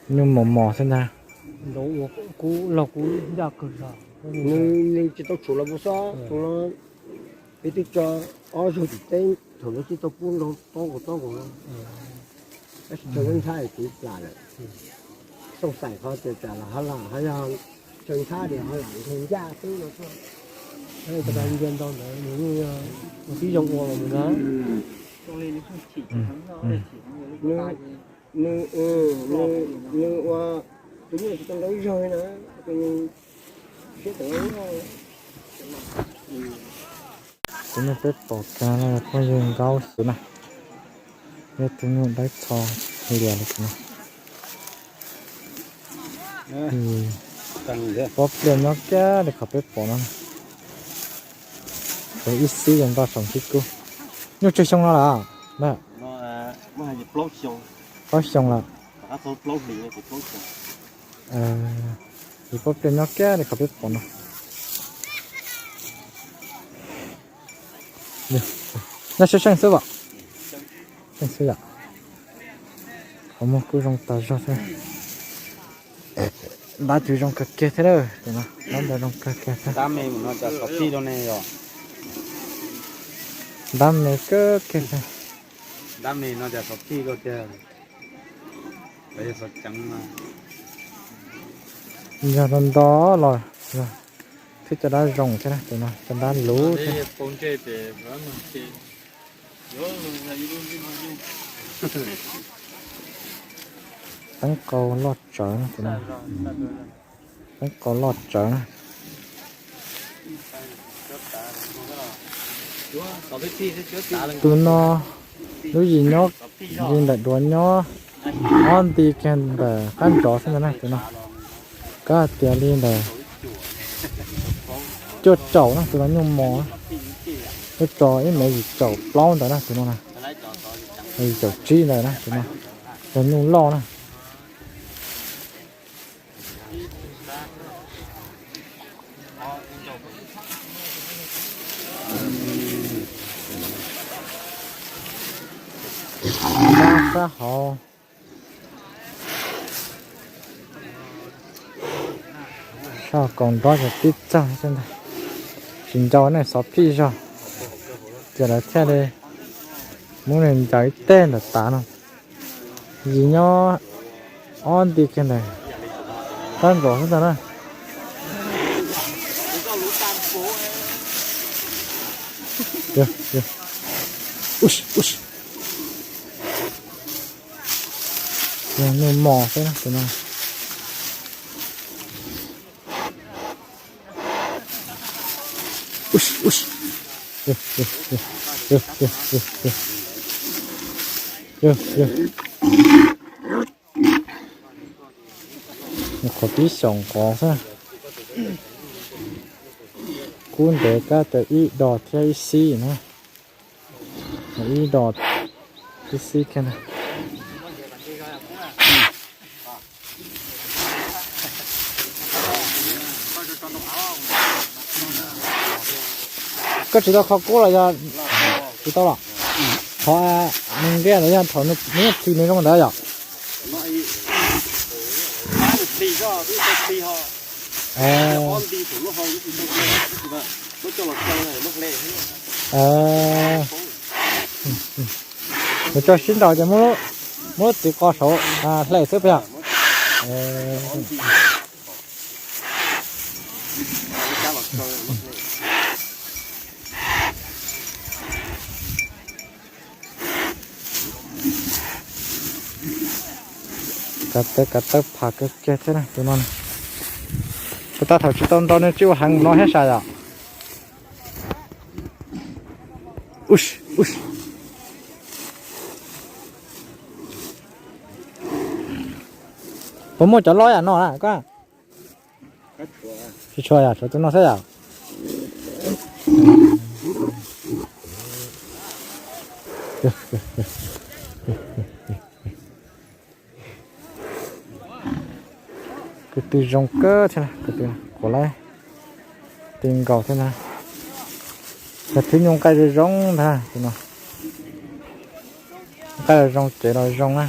Nyuj mos mos xwb ntag. Nws tsis tau tshuav los mus xwb, tus no peb twb tso ob zaug tim teb, thaum no twb tau pub nrau tob nkaus tob nkaus no. Tab sis tsawg ntshab ces plam lawm. Xoo xaim qhov tias tsam los ho lam ho yog tsawg ntshab ces ho lam ncaj xwb no. Ntsia ntau ntawd nws yeej ua tib zoo ua los mus na. Nws, nws ua tus nyuj tsis tau ntau ib zaug li na, tus nyuj siab tawm loj. Tus nyuj peb pom kiag no yog phooj ywg Nkaub xwb na, yog tus nyuj dawb txho lias li no. Pob pliaj nyob kiag li qhov peb pom no. Ib xib yog nto saum ntsib kub. Nyuj tsawg xyoo no lawm? Plaub xyoo lawm. Tus pob pliaj nyob kiag li qhov peb pom no. Nyob seej seej xwb as. Seej xwb yom. Qhov muag kuj zoo tas zog thiab. Ntab kuj zoo kawg kiag thiab, tus no ntab ntawd zoo kawg kiag thiab. Ntab me kawg kiag thiab. Yog nto nto los yog twb caj dab zoo thiab na, tus no caj dab luv thiab. Teeb qau loj tsawv na, tus no. Teeb qau loj tsawv na. Tus no lub yim nyob li ntawm duav nyob, ob nti kiag ntawm qab ntsov xwb ntag na tus no. Kab tias li ntawm cuaj caum na, tus no nyuj mos na. Cuaj caum ib mev yim caum plaub ntawd na tus no na. Yim caum tsib ntawd na tus no. Yog nyuj loj na. Ntab sab hauv. Sab kaum nrov ces tib txaug xwb ntag. Tsis nco nej xov phij zog, ces lawv thiaj li muab nws ncaws ib teg ntawm tav no. Yim nyob ob nti kiag ntawm qab ntsov xwb ntag na. Yog nyuj mos xwb na tus no. Qhov pib xyaum qhov xwb. Kub ntev kab tawm ib dos thiab ib xib na. Ib dos ib xib kiag na. Koj tsis tau kho kub los yog tsis tau los? Qhov nws nqia ntawd yog thaum nws plhis nws zoo ntawd yom? Nws tso sib nraus ces muab lub txiv qos saud hle xwb puas yog? Kav tawb kav tawb pham kawg kiag thiab na tus no. Puas tas thaum tsis tau nrau nws tsis ua heev no thiab sas yom? Puas muaj cov loj yam no na koj? Tsis tshua yom, tshuav tus no xwb yom? Ko tw zoo kawg thiab, ko tw quav laib ti nkaus thiab ntag. Yog thwb nyuj nqaij zoo zoo ntag no. Nqaij los zoo, cev los zoo na.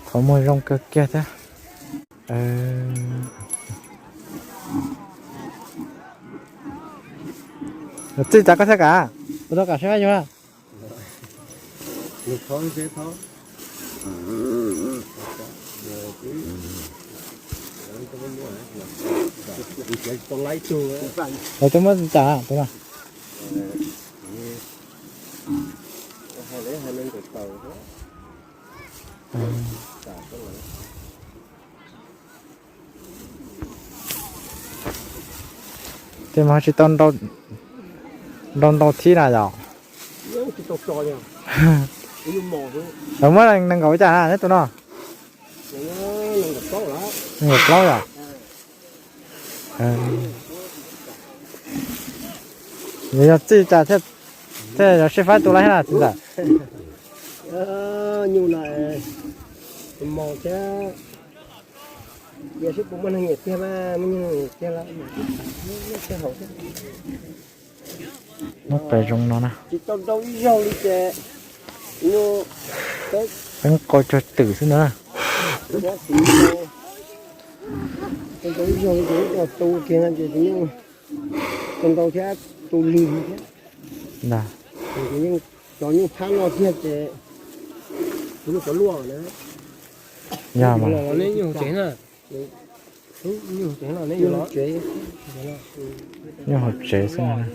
Qhov muag zoo kawg kiag thiab. Txij cas koj thiaj kam? Kuv tau kam saib fab yug na. Lawv twb muab tsis cas tus no. Ces mas tsis tau nrau ntau thib na yom? Lawv muab nees nkaum cas na neb tus no? Nees nkaum plaub yom? Yog txij cas thiaj yog sib faib tu lawm na txiv ntxawm? Nyuj no mos thiab, yog sib puas muaj neeg nyiam tiag mas muaj neeg nyiam tiag lawm thiaj haus thiab. Muab pais zoo no na. Tsis tau nrau ib zaug li ces nyuj peb qau cuag twm xwb na. Tsis tau nrau ib zaug li ces tu kiag no ces tus nyuj tau nrau thiab tu lig thiab. Yeej cov nyuj phab no tiag ces tus nyuj cov luaj na. Yog mas. Nyuj hauv tsev na. Nyuj hauv tsev no, nyuj hauv tsev xwb na.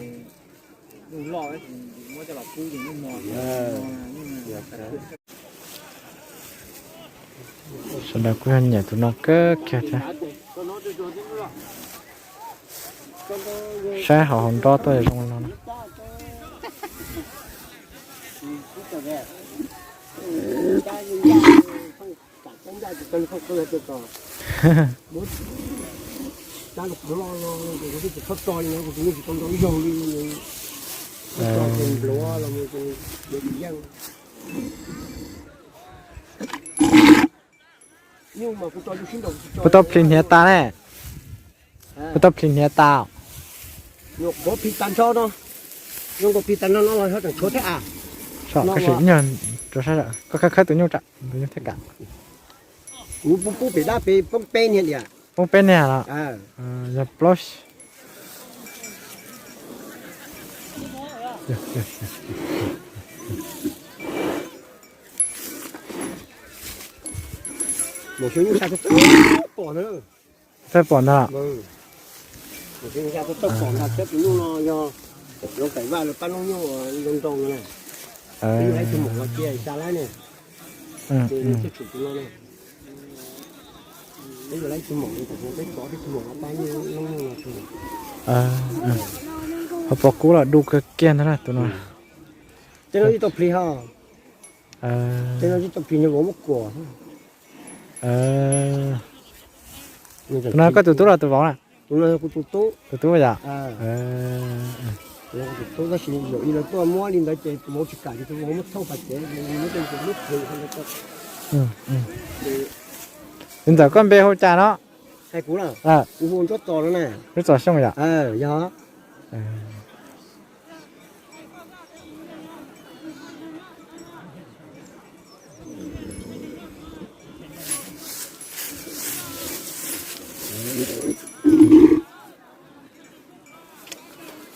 Sawv daws kuj yog nyiam tus no kawg kiag thiab. Saib hauv hauv nrob tuaj zoo no na. Puas tau plhis hniav tas ne? Puas tau plhis hniav tas? Nyuam qhuav plhis tas nrho no. Zoo nkaus plhis tas nrho no los ho tseem tshuav thiab a. Koj khawb khawb tus nyuj, tus nyuj thiaj kam. Kuv pub pub pem dab pem poob peb niag diam. Poob peb niag los? Yog plaub. Mus xyov nyuj sa txawj pom ntag. Txawj pom ntag. Mus xyov nyuj sa txawj pom ntag thiab tus nyuj no yog zoo kaim vaj los pab noob nyuj nrau nrau no na. Nyuj laib tus mom no cia xa laib ne. Ces nws thiaj tshum tus no ne. Peb yuav laib tus mom, peb tov peb tus mom no pab noob nyuj no. Ho pom kub los du kawg kiag ntag na tus no. Tej no twb tau plhis ho. Tej no twb tau plhis, nws vauv muab kuam. Tus no koj tus tub los tus vauv na? Tus no kuv tus tub. Tus tub yom? Tus tub tab sis zaum ib lawv tuaj muab li ntawd ces tus vauv tsis kam ces tus vauv muab thauj pas cev ces muab tej tus muab plhis. Tus ntxawm koj npe hu cas no? Hais kuv na, kuv hu Ntsuab Txos no na. Ntsuab Txos Xyooj yom? Yog.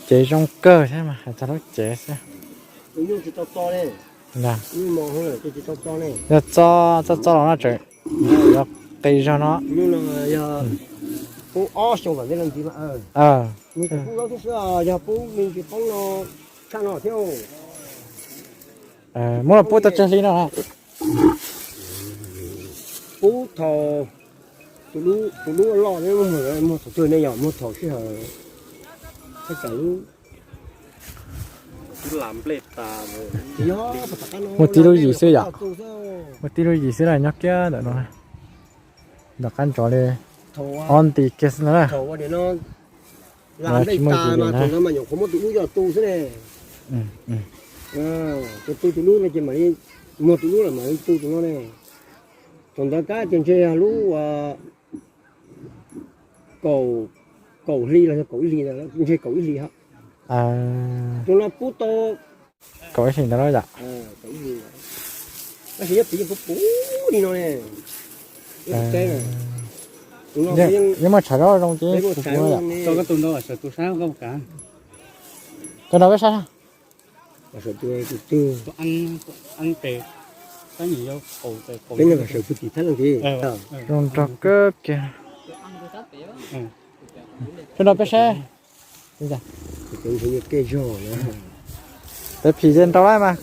Cev zoo kawg thiab mas hais txog lub cev xwb. Yog txo txo txo los no tseem yog qis zog no. Pub ob xyoo kom ntej no ntxiv mas. Nws tseem pub zaub thiab xwb, yog pub me ntsis poob no tshaj no thiab. Muab los pub tau tsawg hli no? Pub thaum tus dub loj, muag thaum twg ne, yog muag thaum sij hawm thaj tsam lub Muaj tib lub yim xwb yom. Muaj tib lub yim xwb na, nyob kiag ntawm no, nram qab ntsov li ob nti kiag xwb no na. Tsis muaj yim li na. Thaum ntawd mas nyuam qhuav muab tus dub coj tu xwb ne. Coj tu tus dub no ces mam li muag tus dub lawm mam li tu tus no ne. Thaum ntawd kab ces ntshe yog lub kaum, kaum hli los yog kaum ib hli, ntshe kaum ib hli hos. Tus no pub tau Kaum ib xees ntawd yom. Yeej muaj tshav zaub zoo ces yom. Koj nrog peb saib. Zoo nraug kawg kiag. Koj nrog peb saib. Peb phim ze nrau lawm mas.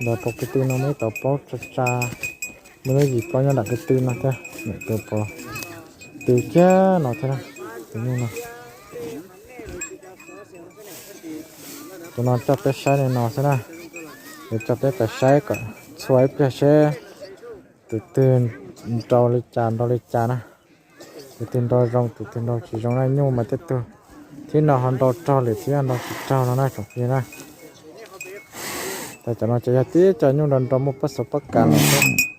Nrog rau ko tw no muaj ib tauv plaub tsa tsa, muaj lub yim plaub nyob nram ko tw no thiab, nws tus pos tw kiag no thiab na, tus nyuj no. Tus no coj peb saib li no xwb na, yuav coj peb pais saib kom txhua ib pliag seb tus twg nrau li cas nrau li cas na. Tus twg nrau zoo tus twg nrau tsis zoo na, nyuj mas tej tug thib no ho nrau raug lwm thib ho nrau tsis raug no na tsoom phooj ywg na. Cov no ces yog tib co nyuj nrau nrau muaj pob xov pob kas los.